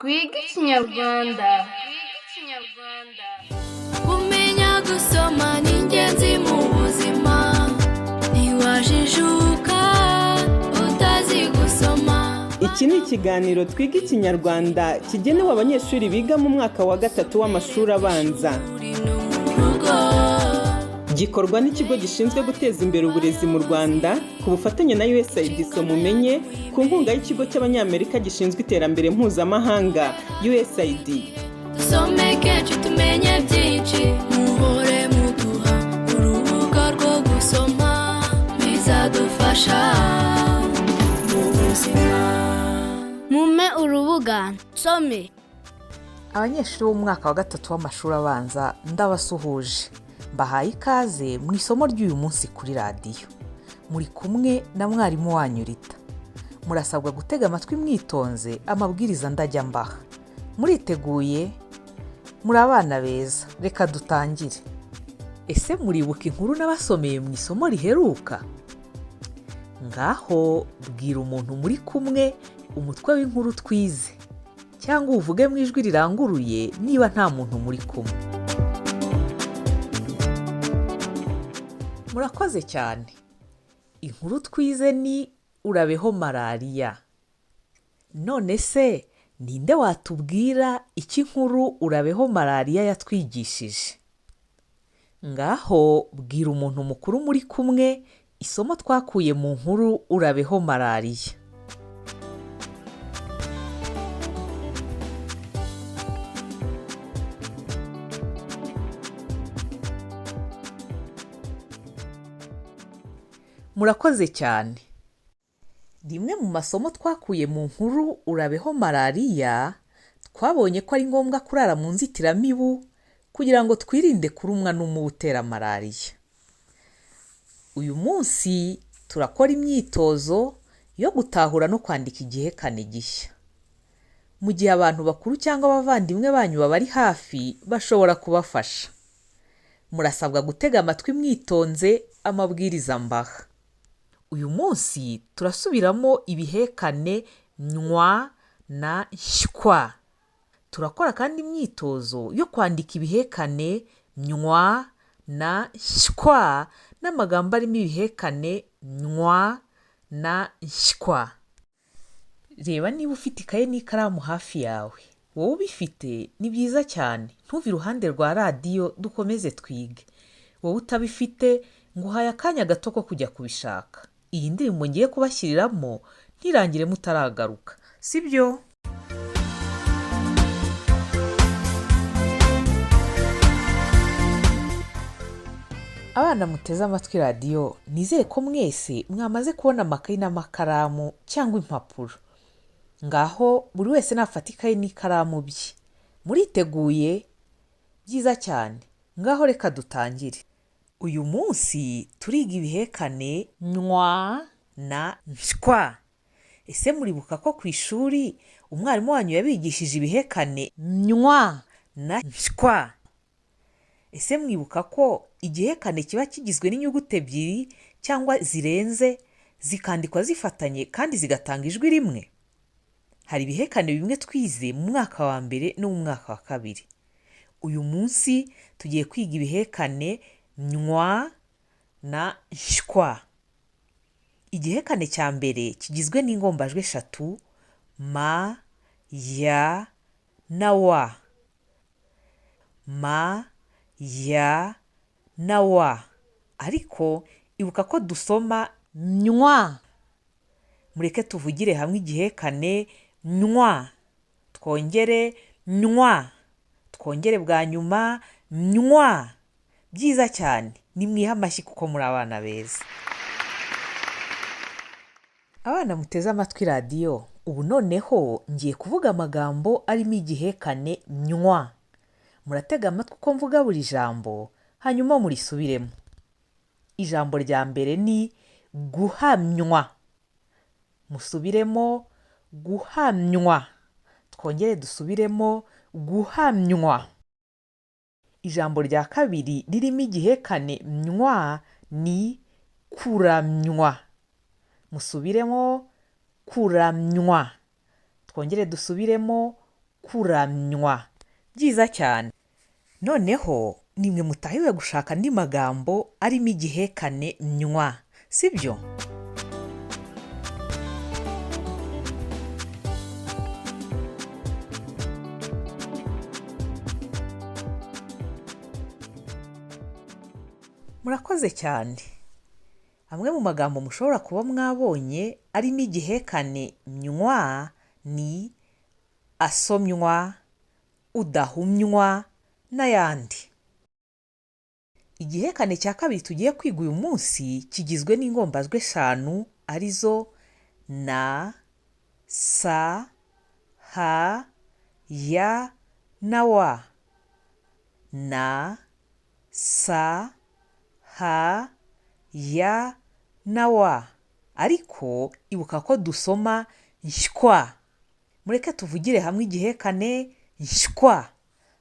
Twige Ikinyarwanda. Kumenya gusoma ni ingenzi mu buzima. Ntiwajijuka utazi gusoma. Iki ni ikiganiro Twiga Ikinyarwanda kigenewe abanyeshuri biga mu mwaka wa gatatu w'amashuri abanza. Uri no mu rugo. Gikorwa n'ikigo gishinzwe guteza imbere uburezi mu Rwanda ku bufatanye na USAID Mumenye, ku nkunga y'ikigo cy'Abanyamerika gishinzwe iterambere mpuzamahanga, USAID. Dusome kenshi tumenye byinshi. Muhore muduha urubuga rwo gusoma, bizadufasha mu buzima. Mumpe urubuga nsome. Abanyeshuri bo mu mwaka wa gatatu w'amashuri abanza, ndabasuhuje, mbahaye ikaze mu isomo ry'uyu munsi kuri radiyo. Muri kumwe na mwarimu wanyu Rita. Murasabwa gutega amatwi mwitonze amabwiriza ndajya mbaha. Muriteguye? Muri abana beza, reka dutangire. Ese muribuka inkuru nabasomeye mu isomo riheruka? Ngaho bwira umuntu muri kumwe umutwe w'inkuru twize, cyangwa uvuge mu ijwi riranguruye niba nta muntu muri kumwe. Murakoze cyane. Inkuru twize ni "Urabeho Malariya". None se ninde watubwira icyo inkuru "Urabeho Malariya" yatwigishije? Ngaho bwira umuntu mukuru muri kumwe isomo twakuye mu nkuru "Urabeho Malariya". Murakoze cyane. Rimwe mu masomo twakuye mu nkuru "Urabeho Malariya", twabonye ko ari ngombwa kurara mu nzitiramibu kugira ngo twirinde kurumwa n'umubu utera malariya. Uyu munsi turakora imyitozo yo gutahura no kwandika igihekane gishya. Mu gihe abantu bakuru cyangwa abavandimwe banyu babari hafi, bashobora kubafasha. Murasabwa gutega amatwi mwitonze amabwiriza mbaha. Uyu munsi turasubiramo ibihekane nywa na shywa. Turakora kandi imyitozo yo kwandika ibihekane nywa na shywa n'amagambo arimo ibihekane nywa na shywa. Reba niba ufite ikaye n'ikaramu hafi yawe. Wowe ubifite ni byiza cyane, ntuve iruhande rwa radiyo, dukomeze twige. Wowe utabifite, nguhaye akanya gato ko kujya kubishaka. Iyi ndirimbo ngiye kubashyiriramo ntirangire mutaragaruka, sibyo? Abana muteze amatwi radiyo, nizere ko mwese mwamaze kubona amakayi n'amakaramu cyangwa impapuro. Ngaho buri wese nafata ikayi n'ikaramu bye. Muriteguye? Byiza cyane, ngaho reka dutangire. Uyu munsi turiga ibihekane nywa na nshywa. Ese muribuka ko ku ishuri umwarimu wanyu yabigishije ibihekane nywa na nshywa? Ese mwibuka ko igihekane kiba kigizwe n'inyuguti ebyiri cyangwa zirenze, zikandikwa zifatanye kandi zigatanga ijwi rimwe? Hari ibihekane bimwe twize mu mwaka wa mbere no mu mwaka wa kabiri. Uyu munsi tugiye kwiga ibihekane nywa na nshywa. Igihekane cya mbere kigizwe n'ingombajwi eshatu: ma, ya na wa. Ma, ya na wa. Ariko ibuka ko dusoma nywa. Mureke tuvugire hamwe igihekane nywa. Twongere nywa. Twongere bwa nyuma nywa. Byiza cyane, nimwihe amashyi kuko muri abana beza. Abana muteze amatwi radiyo, ubu noneho ngiye kuvuga amagambo arimo igihekane nywa. Muratega amatwi uko mvuga buri jambo, hanyuma murisubiremo. Ijambo rya mbere ni guhamywa. Musubiremo: guhamywa. Twongere dusubiremo: guhamywa. Ijambo rya kabiri ririmo igihekane nywa ni kuramywa. Musubiremo: kuramywa. Twongere dusubiremo: Kuramywa. Byiza cyane. Noneho nimwe mutahiwe gushaka andi magambo arimo igihekane nywa, sibyo? Murakoze cyane. Amwe mu magambo mushobora kuba mwabonye arimo igihekane nywa ni asomywa, udahumywa n'ayandi. Igihekane cya kabiri tugiye kwiga uyu munsi kigizwe n'ingombajwi eshanu arizo na, sa, ha, ya na wa. Na, sa, ha, ya na wa. Ariko ibuka ko dusoma nshywa. Mureke tuvugire hamwe igihekane nshywa.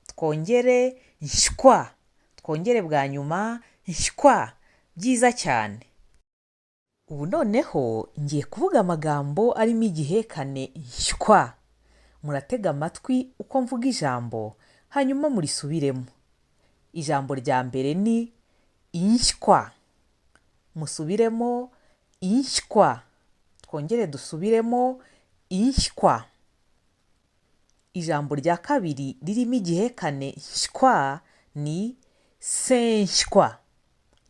Twongere nshywa. Twongere bwa nyuma nshywa. Byiza cyane. Ubu noneho ngiye kuvuga amagambo arimo igihekane nshywa. Muratega amatwi uko mvuga ijambo hanyuma murisubiremo. Ijambo rya mbere ni inshywa. Musubiremo inshywa. Twongere dusubiremo inshywa. Ijambo rya kabiri ririmo igihekane nshywa ni senshywa.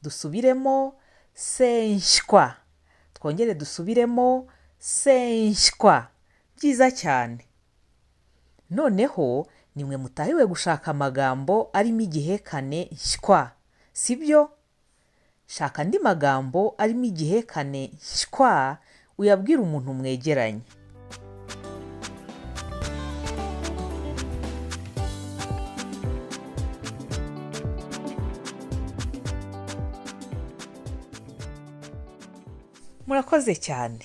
Dusubiremo senshywa. Twongere dusubiremo senshywa. Byiza cyane. Noneho nimwe mutahiwe gushaka amagambo arimo igihekane nshywa, sibyo? Shaka andi magambo arimo igihekane nshywa uyabwire umuntu mwegeranye. Murakoze cyane.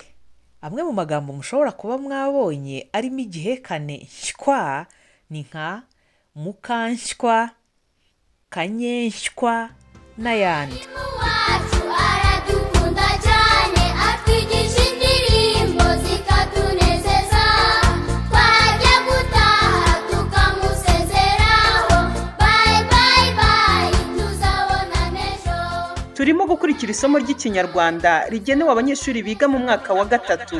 Amwe mu magambo mushobora kuba mwabonye arimo igihekane nshywa ni nka mukanshywa, kanyenshywa n'ayandi. Wacu aradukunda cyane, atwigisha indirimbo zikatunezeza, twajya gutaha tukamusezeraho, bayi bayi bayi tuzabonana ejo. Turimo gukurikira isomo ry'Ikinyarwanda rigenewe abanyeshuri biga mu mwaka wa gatatu.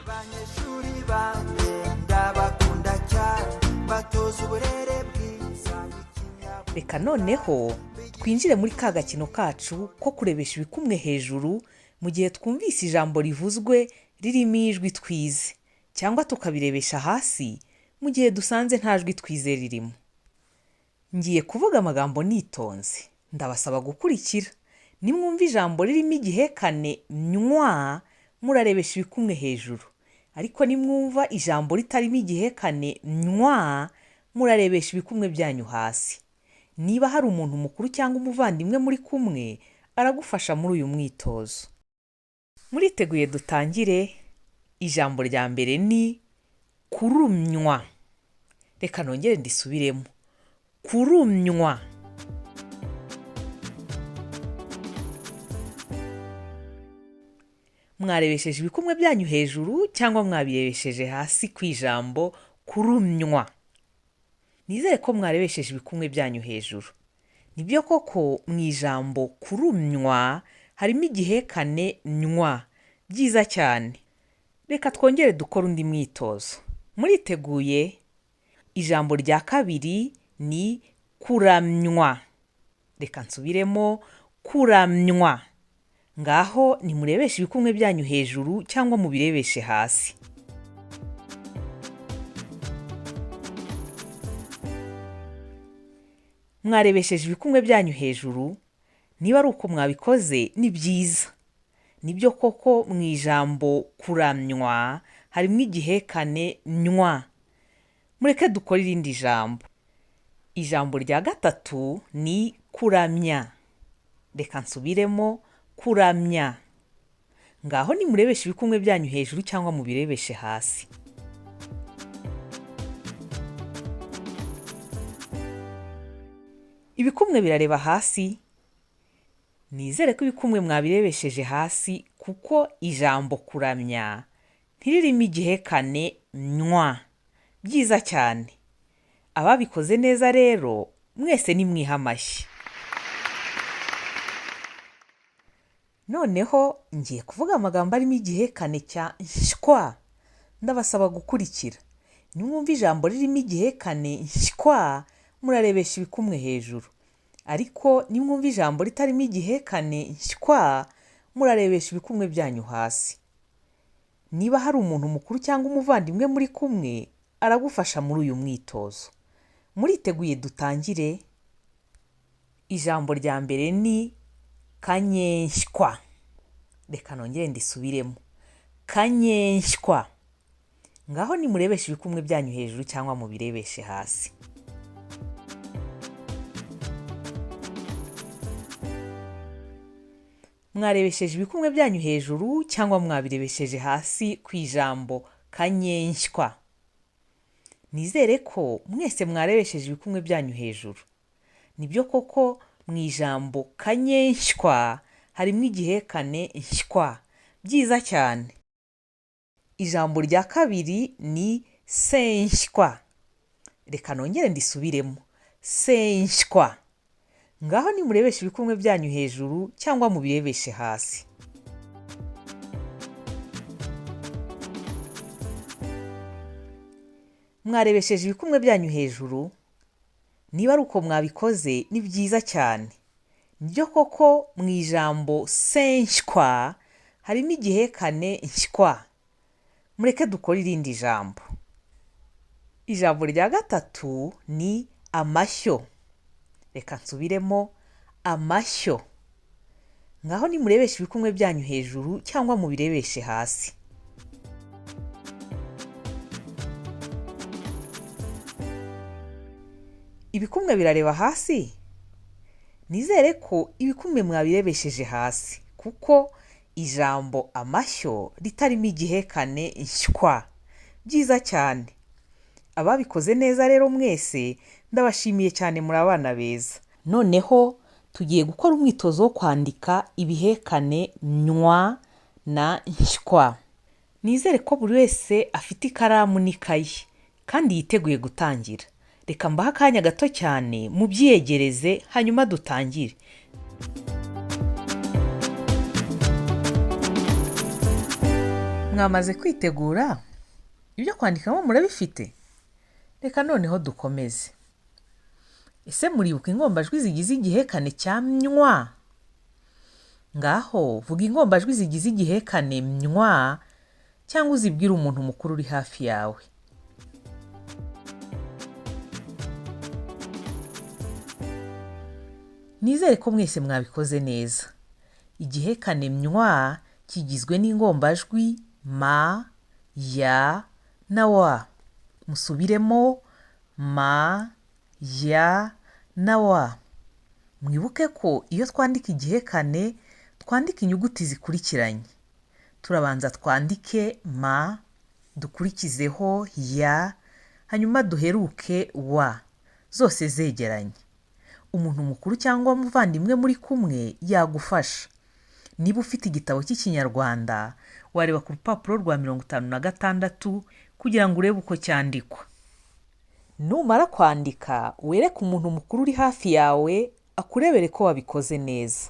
Abanyeshuri banjye ndabakunda cyane, batoza uburere bwiza n'ikinyabupfura. Reka noneho twinjire muri ka gakino kacu ko kurebesha ibikumwe hejuru mu gihe twumvise ijambo rivuzwe ririmo ijwi twize, cyangwa tukabirebesha hasi mu gihe dusanze nta jwi twize ririmo. Ngiye kuvuga amagambo nitonze, ndabasaba gukurikira. Nimwumva ijambo ririmo igihekane nywa, murarebesha ibikumwe hejuru. Ariko nimwumva ijambo ritarimo igihekane nywa, murarebesha ibikumwe byanyu hasi. Niba hari umuntu mukuru cyangwa umuvandimwe muri kumwe, aragufasha muri uyu mwitozo. Muriteguye dutangire? Ijambo rya mbere ni kurumywa. Reka nongere ndisubiremo. Kurumywa. Mwarebesheje ibikumwe byanyu hejuru cyangwa mwabirebesheje hasi ku ijambo kurumywa? Nizere ko mwarebesheje ibikumwe byanyu hejuru. Nibyo koko mu ijambo kurumywa harimo igihekane nywa. Byiza cyane. Reka twongere dukore undi mwitozo. Muriteguye? Ijambo rya kabiri ni kuramywa. Reka nsubiremo kuramywa. Ngaho nimurebeshe ibikumwe byanyu hejuru cyangwa mubirebeshe hasi. Mwarebesheje ibikumwe byanyu hejuru? Niba ari uko mwabikoze ni byiza. Nibyo koko mu ijambo kuramywa harimo igihekane nywa. Mureke dukore irindi jambo. Ijambo rya gatatu ni kuramya. Reka nsubiremo kuramya. Ngaho nimurebeshe ibikumwe byanyu hejuru cyangwa mubirebeshe hasi. Ibikumwe birareba hasi. Nizere ko ibikumwe mwabirebesheje hasi kuko ijambo kuramya ntiririmo igihekane nywa. Byiza cyane. Ababikoze neza rero mwese nimwiha amashyi. Noneho ngiye kuvuga amagambo arimo igihekane cya nshywa. Ndabasaba gukurikira. Nimwumva ijambo ririmo igihekane nshywa, murarebesha ibikumwe hejuru. Ariko nimwumva ijambo ritarimo igihekane nshywa, murarebesha ibikumwe byanyu hasi. Niba hari umuntu mukuru cyangwa umuvandimwe muri kumwe, aragufasha muri uyu mwitozo. Muriteguye dutangire? Ijambo rya mbere ni kanyenshywa. Reka nongere ndisubiremo. Kanyenshywa. Ngaho nimurebeshe ibikumwe byanyu hejuru cyangwa mubirebeshe hasi. Mwarebesheje ibikumwe byanyu hejuru cyangwa mwabirebesheje hasi ku ijambo kanyenshywa. Nizere ko mwese mwarebesheje ibikumwe byanyu hejuru. Nibyo koko mu ijambo kanyenshywa harimo igihekane nshywa. Byiza cyane. Ijambo rya kabiri ni senshywa. Reka nongere ndisubiremo. Senshywa. Ngaho nimurebeshe ibikumwe byanyu hejuru cyangwa mubirebeshe hasi. Mwarebesheje ibikumwe byanyu hejuru? Niba ari uko mwabikoze ni byiza cyane. Nibyo koko mu ijambo senshywa harimo igihekane nshywa. Mureke dukore irindi jambo. Ijambo rya gatatu ni amashyo. Reka nsubiremo amashyo. Ngaho nimurebeshe ibikumwe byanyu hejuru cyangwa mubirebeshe hasi. Ibikumwe birareba hasi? Nizere ko ibikumwe mwabirebesheje hasi kuko ijambo amashyo ritarimo igihekane nshywa. Byiza cyane. Ababikoze neza rero mwese ndabashimiye cyane, muri abana beza. Noneho tugiye gukora umwitozo wo kwandika ibihekane nywa na nshywa. Nizere ko buri wese afite ikaramu n'ikayi kandi yiteguye gutangira. Reka mbahe akanya gato cyane mubyiyegereze hanyuma dutangire. Mwamaze kwitegura? Ibyo kwandikamo murabifite? Reka noneho dukomeze. Ese muribuka ingombajwi zigize igihekane cya mnywa? Ngaho vuga ingombajwi zigize igihekane mnywa cyangwa uzibwire umuntu mukuru uri hafi yawe. Nizere ko mwese mwabikoze neza. Igihekane mnywa kigizwe n'ingombajwi ma, ya na wa. Musubiremo ma, ya na wa. Mwibuke ko iyo twandika igihekane twandika inyuguti zikurikiranye. Turabanza twandike ma, dukurikizeho ya, hanyuma duheruke wa, zose zegeranye. Umuntu mukuru cyangwa umuvandimwe muri kumwe yagufasha. Niba ufite igitabo cy'Ikinyarwanda wareba ku rupapuro rwa 56 kugira ngo urebe uko cyandikwa. Numara kwandika wereke umuntu mukuru uri hafi yawe akurebere ko wabikoze neza.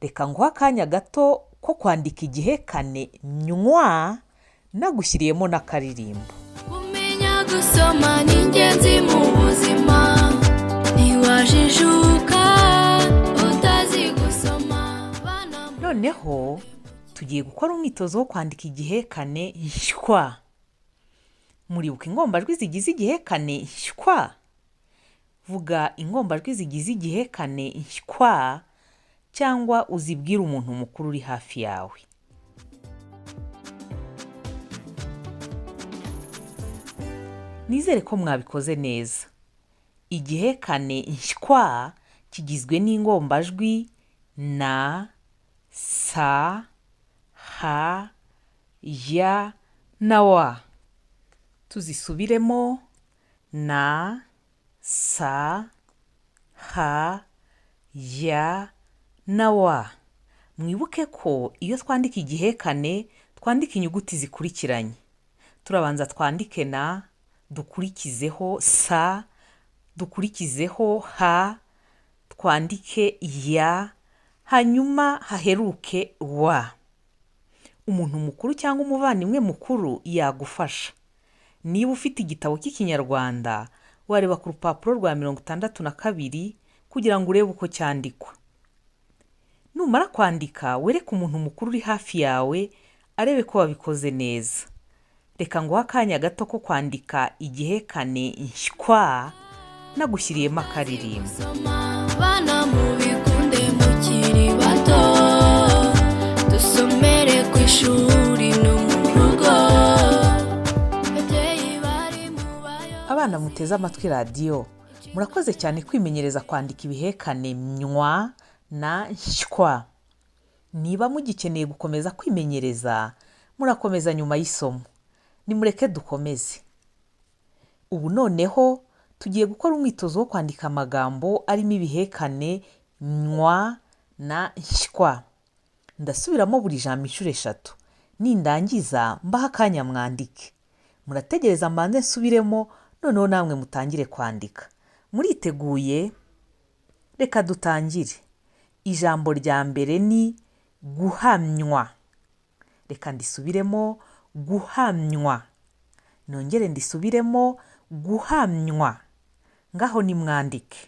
Reka nguhe akanya gato ko kwandika igihekane nywa nagushyiriyemo n'akaririmbo. Kumenya gusoma ni ingenzi mu buzima, ntiwajijuka utazi gusoma. Bana Noneho tugiye gukora umwitozo wo kwandika igihekane nshywa. Muribuka ingombajwi zigize igihekane nshywa? Vuga ingombajwi zigize igihekane nshywa cyangwa uzibwire umuntu mukuru uri hafi yawe. Nizere ko mwabikoze neza. Igihekane nshywa kigizwe n'ingombajwi na, sa, ha, ya na wa. Tuzisubiremo na, sa, ha, ya na wa. Mwibuke ko iyo twandika igihekane twandika inyuguti zikurikiranye. Turabanza twandike na, Dukurikizeho sa, dukurikizeho ha, twandike ya, hanyuma haheruke wa. Umuntu mukuru cyangwa umuvandimwe mukuru yagufasha. Niba ufite igitabo cy'Ikinyarwanda, wareba ku rupapuro rwa 62 kugira ngo urebe uko cyandikwa. Numara kwandika, wereke umuntu mukuru uri hafi yawe arebe ko wabikoze neza. Reka nguhe akanya gato ko kwandika igihekane nshywa, nagushyiriyemo akaririmbo. Gusoma bana mubikunde mukiri bato, dusomere ku ishuri no mu rugo, ababyeyi bari mu bayo. Abana muteze amatwi radiyo, murakoze cyane kwimenyereza kwandika ibihekane nywa na nshywa. Niba mugikeneye gukomeza kwimenyereza, murakomeza nyuma y'isomo. Nimureke dukomeze. Ubu noneho tugiye gukora umwitozo wo kwandika amagambo arimo ibihekane nywa na nshywa. Ndasubiramo buri jambo inshuro eshatu, nindangiza mbahe akanya mwandike. Murategereza mbanze nsubiremo, noneho namwe mutangire kwandika. Muriteguye? Reka dutangire. Ijambo rya mbere ni guhamywa. Reka ndisubiremo: guhamywa. Nongere ndisubiremo: guhamywa. Ngaho nimwandike.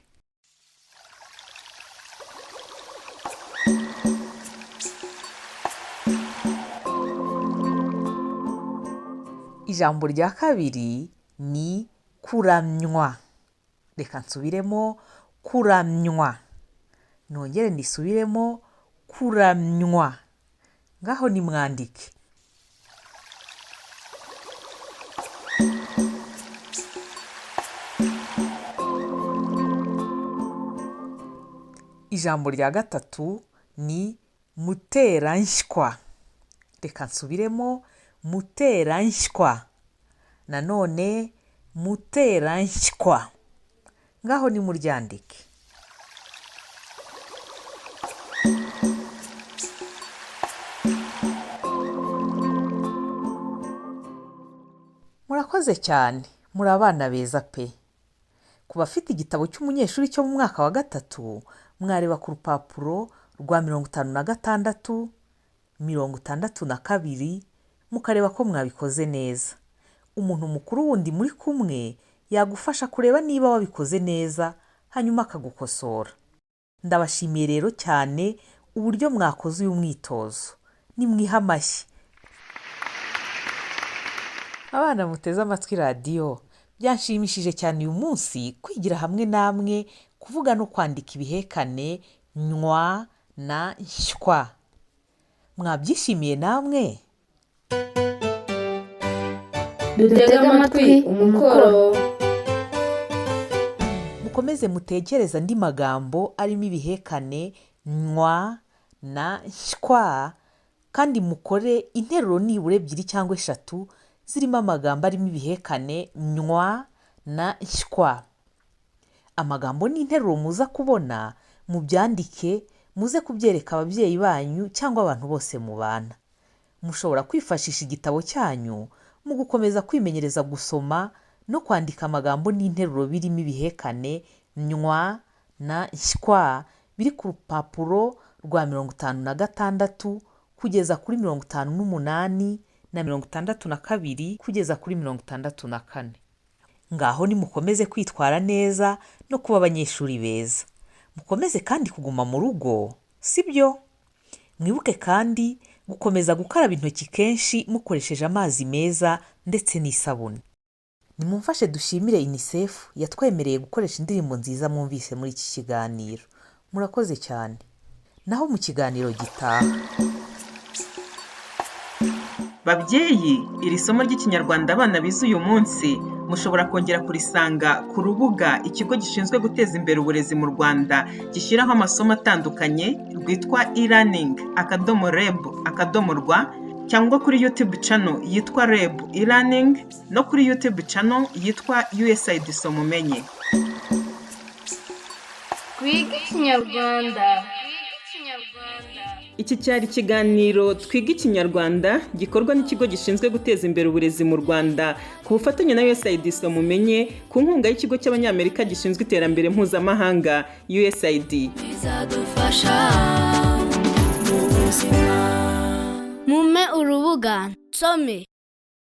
Ijambo rya kabiri ni kuramywa. Reka nsubiremo: kuramywa. Nongere ndisubiremo: kuramywa. Ngaho nimwandike. Ijambo rya gatatu ni muteranshywa. Reka nsubiremo: muteranshywa. Nanone muteranshywa. Ngaho nimuryandike. Murakoze cyane, muri abana beza pe. Ku bafite igitabo cy'umunyeshuri cyo mu mwaka wa gatatu, mwareba ku rupapuro rwa 56, 62, mukareba ko mwabikoze neza. Umuntu mukuru wundi muri kumwe yagufasha kureba niba wabikoze neza, hanyuma akagukosora. Ndabashimiye rero cyane uburyo mwakoze uyu mwitozo. Nimwihe amashyi. Abana muteze amatwi radiyo, byanshimishije cyane uyu munsi kwigira hamwe namwe kuvuga no kwandika ibihekane nywa na nshywa. Mwabyishimiye namwe? Dutege amatwi umukoro. Mukomeze mutekereze andi magambo arimo ibihekane nywa na nshywa, kandi mukore interuro nibura ebyiri cyangwa eshatu zirimo amagambo arimo ibihekane nywa na nshywa. Amagambo n'interuro muza kubona mubyandike, muze kubyereka ababyeyi banyu cyangwa abantu bose mubana. Mushobora kwifashisha igitabo cyanyu mu gukomeza kwimenyereza gusoma no kwandika amagambo n'interuro birimo ibihekane nywa na nshywa biri ku rupapuro rwa 56 kugeza kuri 58 na 62 kugeza kuri 64. Ngaho nimukomeze kwitwara neza no kuba abanyeshuri beza. Mukomeze kandi kuguma mu rugo, si byo? Mwibuke kandi gukomeza gukaraba intoki kenshi mukoresheje amazi meza ndetse n'isabune. Nimumfashe dushimire UNICEF yatwemereye gukoresha indirimbo nziza mwumvise muri iki kiganiro. Murakoze cyane. Naho mu kiganiro gitaha. Babyeyi, iri somo ry'Ikinyarwanda abana bize uyu munsi mushobora kongera kurisanga ku rubuga ikigo gishinzwe guteza imbere uburezi mu Rwanda gishyiraho amasomo atandukanye rwitwa e-learning akadomo reb akadomo rwa, cyangwa kuri YouTube channel yitwa REB e-learning no kuri YouTube channel yitwa USAID Somumenye. Twige Ikinyarwanda. Iki cyari ikiganiro Twiga Ikinyarwanda gikorwa n'ikigo gishinzwe guteza imbere uburezi mu Rwanda ku bufatanye na USAID Mumenye, ku nkunga y'ikigo cy'Abanyamerika gishinzwe iterambere mpuzamahanga, USAID. Bizadufasha mu buzima. Mumpe urubuga nsome.